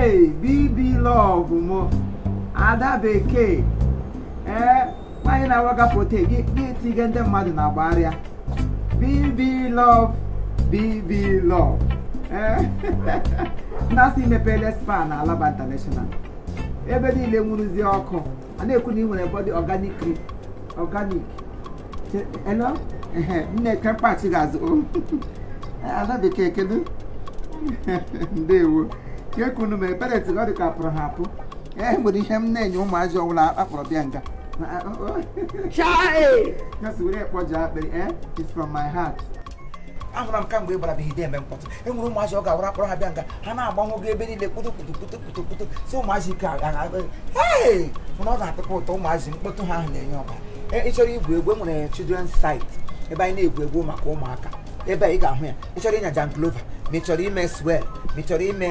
Hey, BB love mụ, ada bekee. Ee, nwaanyị na-awaga foto gị gị tiga ndị mmadụ na agbagharịa. BB love, BB love. Ee, na-asị imepele spa na Alaba International. Ebe niile nwuruzi ọkụ. A na-ekwu na ị nwere body organic cream. Organic. Hello? Ehe, nne kemkpachi ga-azụ. Ada bekee, kedu? Ndewo. Ke kunu mere parents gị, ọ dị ka pụrụ ha apụ. Ee, nwere ihe m na-enye ụmụazị ọbụla akpọrọ bịa nga. Chai! Just were kpọjọ akpịrị, eh? It's from my heart. Ahụra m kamgbe ị gbara bụ eme mkpọtụ. E nwere ụmụazị ọ ga-awara akpọrọ ha bịa nga, ha na-agbanwogo ebe niile kputu kputu kputu kputu kputu. Si ụmụazị ike hey! Mana ọ na-atụkwa ụtọ ụmụazị mkpọtụ ha ahụ na-enye ọbara. Ị chọrọ igwu egwu, e nwere children's site ebe anyị na-egwu egwu maka ụmụaka. Ebe a ị ga-ahụ ya. Ị chọrọ ịnya Janglova, ma ị chọrọ ime swell, ma ị chọrọ ime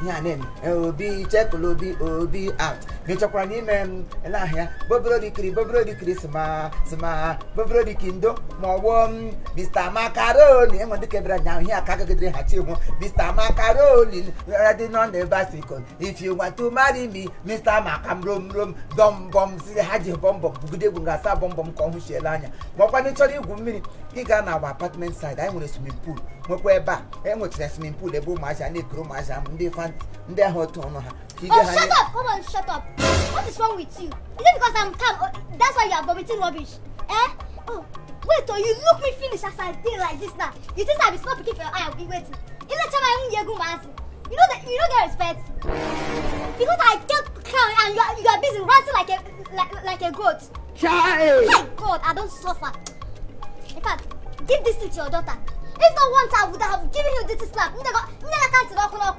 ihe a na-eme obi chekụlobi obi out, ma ị chọkwara na ime ele ahụ ya boborodikiri boborodikiri sima sima boborodiki ndo, ma ọ bụ Mr. Macaroni. Enwe ndị kebere anya ahụ ihe aka agagidere ha chi hụ Mr. Macaroni riding on the bicycle, if you want to marry me, Mr. Macam rom rom bọm bọm. Si ha ji bọm bọm bugide egwu ga-asa bọm bọm ka ọ hụchiela anya. Ma ọkwa na ị chọrọ igwu mmiri, ị gaa na agba apartment side. Anyị nwere swimming pool, nwekwa ebe a e nwechara swimming pool ebe ụmụazị a na-ekiri ụmụazị ahụ ndị fanti ndị ahụ otu ọnụ ha ka ige Oh, ha. Shut up! Come on, shut up. What is wrong with you? Is it because I'm calm? Oh, that's why you are vomiting rubbish? Eh? Oh, wait till you look me finish as I dey like this now. You think I be small pikin for your eye? Be waiting. You let my own yegu mazi. You know that you don't get respect. Because I get calm and you are busy ranting like a goat. Chai! My God, I don't suffer. In fact, give this thing to your daughter. If not once, I would have given you this slap. Nne can't knock knock.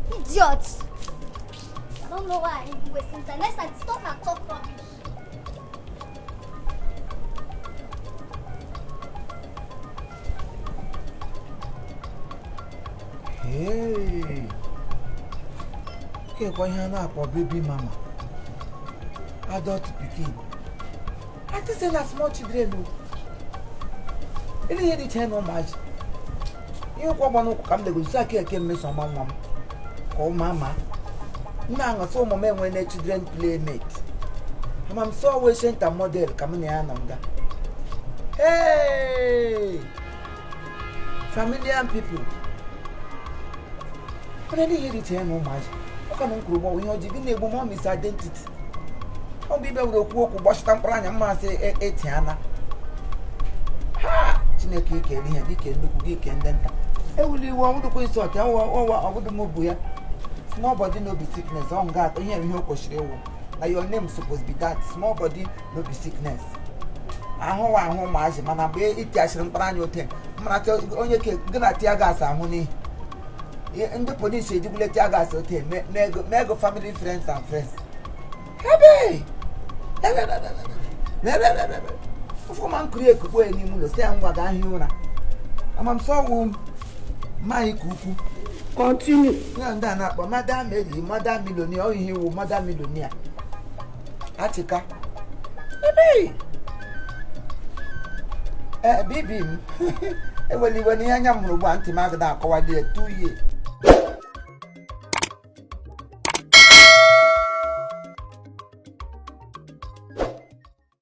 Idiot. I don't know why I even wasting time. Next time, stop and talk rubbish. Hey. Kekwa ihe a na-akpọ baby mama, adult pikin. I think say na small children o. Ele ihe dị iche na ụmụazị. Ihe ụkwụ ọgba n'ụkwụ ka m legosi aka eke mmeso ọma nwa m ka ụmụ ama m na-aṅụsị ụmụ m enwe na children playmate. Ama m sọ wee center model ka m na ya nọ nga. Hey! Familiar people. Mana ihe dị iche ya na ụmụazị ọ ka na m kwuru gbanwe ihe ọjọọ gị na-egbu m mis identity. Ọ bụ ibe were okwu okwu gbachita mkpụrụ anya mmasị eti ana ha. Chineke ikele ihe gị kee nnukwu gị kee ndị nta ewuli iwe ọbụdụkwa isi ọtị ọwa ọbụdụ m bụ ya small body no be sickness. Ọ nga atọ ihe ihe o kwesịrị ịwụ na your name suppose be that small body no be sickness. Ahụ wa ahụ ụmụazị, mana mgbe itiachiri mkpụrụ anya ote mara onye ke gị na tear gas ahụ n'ihi ndị polisi ejigbule tear gas ote mee ego family, friends and friends. Ebe ụfọma nkiri ekukpo ya n'ime ụlọ si ya ngwa gaa hie ụra. Ama m sọ ọwụ mmanya ka ukwu. Continue. Ya ndị a na-akpọ madam Mary, madam millionaire, ọ ihe iwu madam millionaire achịka ebe ee bibi m ewela iwe n'ihe anya m hụrụ ugbu a. Ntị m agada akọwali ya tuye.